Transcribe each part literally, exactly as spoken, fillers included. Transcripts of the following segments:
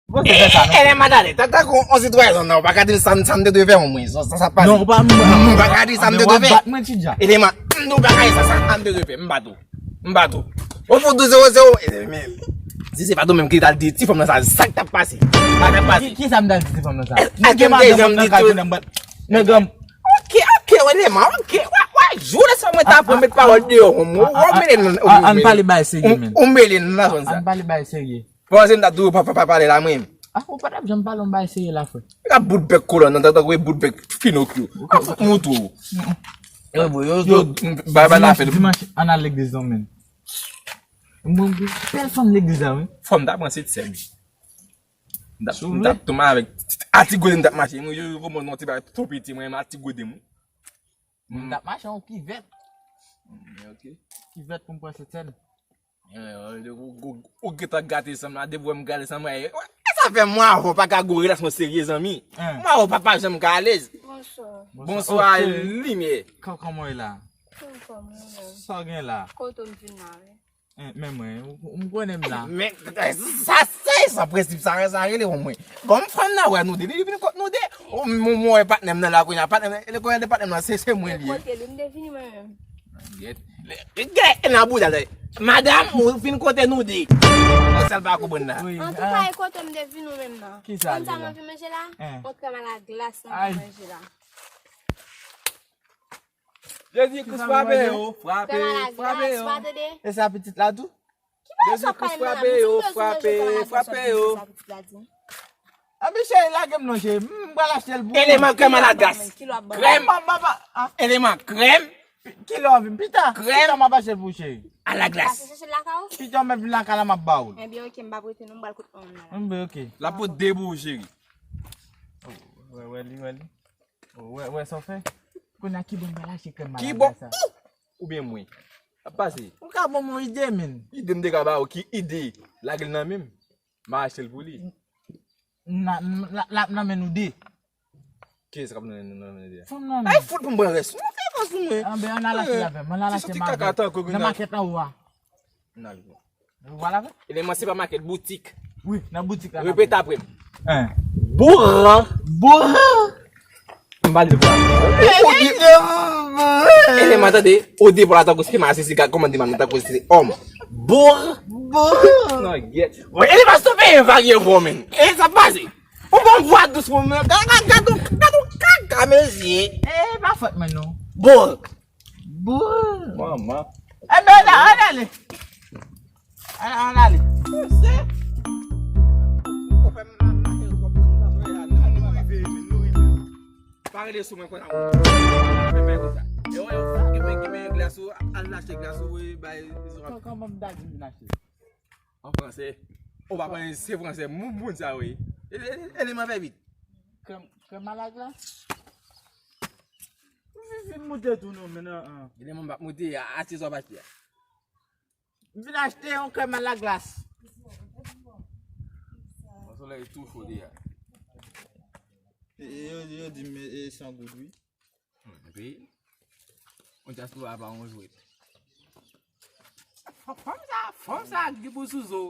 Bon, se fè sa, non? Elema, tande, tankou on sitwayen, non, ou pa ka di m sa, sa m te dwe fè, mwen, sa, sa, sa pa di. Non, ou pa, m pa ka di sa m te dwe fè. Bat mwen, Tidja. Elema, nou pa ka di sa, sa, sa m te dwe fè, m bat ou. M bat ou. Ou fè tou zewo zewo. Elema, si se pa tou menm ki t al di ti fanm nan sa, sa k t ap pase? Sa k t ap pase? Ki, ki sa m t al di ti fanm nan sa? Nèg yo pa janm nan ka jwenn nan bat. Nèg yo. Ok, ok, Elema, ok. Wa, wa, jou lè sa mwen ta pou met pawòl deyò, ou, ou, ou mele nan, ou, ou mele nan zòn sa. An pale bay serye, men. Ou mele nan zòn sa. An pale bay serye. Panse m t ap di w pa, pa, pa pale la, mwen. Ah, ou pa t ap janm pale yon bagay serye la, frè. Gad bout bèk kolòn nan, tankou e bout bèk Pinokyo. Mwen ap fout moutre w. Yo, bro, yo, yo, bay, bay la fè. Dimanch, ann al legliz non, men. Mwen, bèl fanm legliz la, wi. Fanm ta pran se ti sè m. M t ap, m t ap touman avèk a ti gode m t ap mache. Mwen, yo, yo, kòman non ti bagay tou piti, mwen, a ti gode m. M t ap mache yon kivèt. Ok. Kivèt pou m pran se ti sè m. Ou, ou, ou, ou gentan gate sanm la, depi w wè m gate sanm la, e, e sa fè mwen avè w pa ka gon relasyon serye, zanmi. Mwen avè w pa, pa janm ka alèz. Bonswa. Bonswa, limyè. Kòman w ye la? Anfòm, wi, menm. Sa w gen la? Kote w vin la, wi. Men mwen, ou, ou konnen m la. Men, sa, sa, sa, prensip sa, sa rele pou mwen. Bon, m fanm nan wè nou de, li vin kot nou de. Ou, mwen, mwen wè patnè m nan la kounye a, patnè m, le kounye a de patnè m nan, se, se mwen li ye. Kote li, m te vini mwen menm. Gèt. Gèt nan bouda la. Madanm, ou vin kote nou de. Ou sèl pa konprann la. Antouka, e kote m te vin ou menm nan. Ki sa li la? Konn sa mwen vin manje la? Yon krèm a la glas mwen vin manje la. Jezi Kris frape yo, frape yo, frape yo. E sa pitit la tou? Jezi Kris frape yo, frape, frape yo. Anben cheri, lage m non cheri. M pral achte l pou ou. Eleman krèm a la glas. Krèm. Eleman krèm. Kilè w anvi m? Pita. Krèm. Pita m ap achte l pou ou cheri. A la glas. Pita w mèt vin lakay la m ap ba ou l. Ebyen ok, m p ap rete non, m pral kot manman m nan la. Ebyen ok. L ap pote de pou ou cheri. Wè, wè li, wè li. Wè, wè sa w fè. Kounye a ki bò m pral achte krèm maladi sa? Ou oubyen mwen? Ap pase. Ou ka ban m yon ide, men. Ide m te ka ba ou, ki ide? Lage l nan men m. M a achte l pou li. N a, n a, l ap nan men nou de. Kiyès k ap nan, nan men nou de a? Ay, fout pou m pran rès. Mwen fè fòs pou mwen. Anben, ann al achte l avè m. Ann al achte nan makèt anwo a. N al. Vwala vre. Eleman se pa makèt, boutik. Wi, nan boutik la. Repete apre m. Hein. Bour. Bour. M pa di bour. Eleman tande, o depo la tankou se ma se siga kòmande man tankou se òm. Bour. Bour. Non, gèt. Eleman stop e varye vò men. E sa pase. Ou ban vwa dous pou mwen. Gad, gad, gad, gad, gad, gad, mesye. E pa fòt mwen non. Bour. Bour. Manman. Enben la, ann ale. Ann, ann ale. Pa rele sou mwen konsa. Fè bagay konsa. E wè, ou fè, ki men, ki men glas ou, al achte glas ou, e bay. Kòman m ta di m vin achte? An fransè. Ou pa konnen se fransè, moun, moun sa yo ye. E, e, e, eleman fè vit. Krèm, krèm a la glas. Vin, vin moute tou non, men nan, an. Eleman m p ap moute, a, achte sa w ap achte a. M vin achte yon krèm a la glas. Bon, solèy tou cho deja. E, e, yo, yo di m, e, e san goud, wi. Hmm, epi, yon dyaspora pa yon jwèt. Fanm sa, fanm sa ki pou sou zo.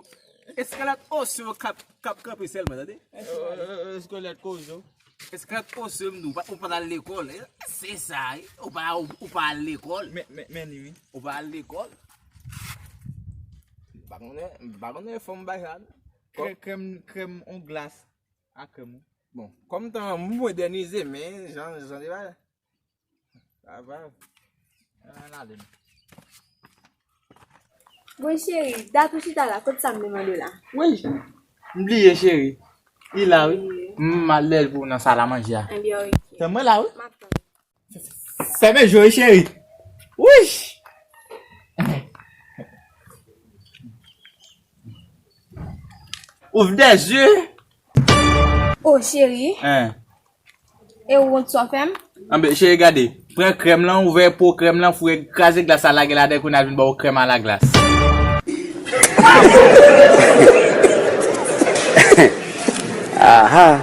Eskalòt osyo k ap, k ap kanpe sèlman, tande? Eskalòt kozo. Eskalòt osyo m di w, ou pa, ou pa t al lekòl. Se sa, wi. Ou pa, ou, ou pa al lekòl. Men, men, men li, wi. Ou pa al lekòl. M pa konnen, m pa konnen fanm bay sa, non. Krè-, krèm, krèm, on glas a krèm, wi. Bon, kòm tan an mòdènize, men jan, jan li pa. Sa va. Ann ale. Bon, cheri, dat ou chita la, kote sa m te mande w la? Wi. M bliye, cheri. Li la, wi. M al lè l pou w nan sal a manje a. Ebyen, ok. Tann mwen la, wi. M ap tann. Fèmen je w, wi, cheri. Wi. Ouvre des yeux. Oh, cheri. Hein. E ou wont sa w fè m? Anben, cheri, gade. Pran krèm lan, ouvè po krèm lan, foure, kraze glas la, lage ladan, kounye a vin ba w krèm a la glas. Aha.